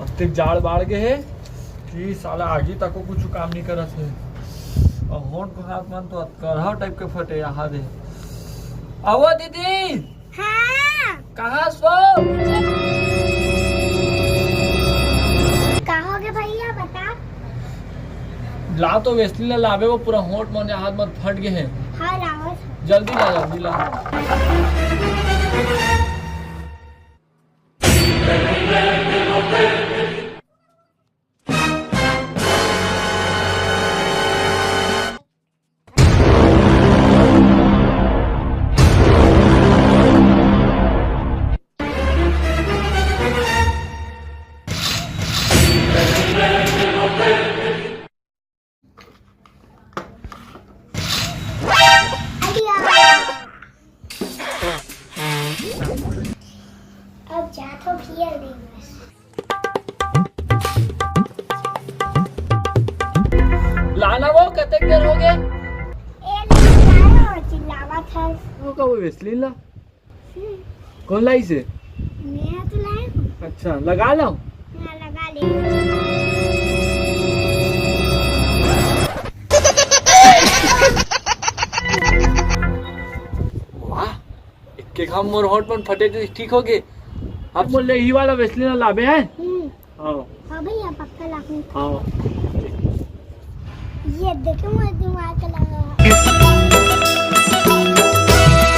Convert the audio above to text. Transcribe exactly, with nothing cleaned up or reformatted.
अतेक जाड़ बाढ़ गे हे कि साला आगी तको कुछ काम नहीं करत हे। अउ होंठ के हाथ मन तो अतकरहा टाइप के फटे यहाँ दे। अवो दीदी, हाँ। कहाँ सो? का हो गे भैया, बता। ला तो वेसलीन ला लावे, वो पूरा होंठ मन हाथ मन फट गे हे। हाँ, लावत हूँ। जल्दी ला, जल्दी ला। अब जात हो पियर दे बस। लाना वो कतेक देर हो गे? ए, लाना वो चिल्लावत हस। वो का वो वेसलीन ला? हम्म। कौन लाई से? मैं तो लाई हूँ। अच्छा, लगा लो। हाँ, लगा ले। वाह, इक्के घाम मोर होंठ मन फटे थे, ठीक हो गे। अब मोर ले ही वाला वेसलीन लाबे हैं। हम्म। हाँ। हाँ भैया, पक्का लाऊं। हाँ। ये देखो, मैं दिमाग लगा।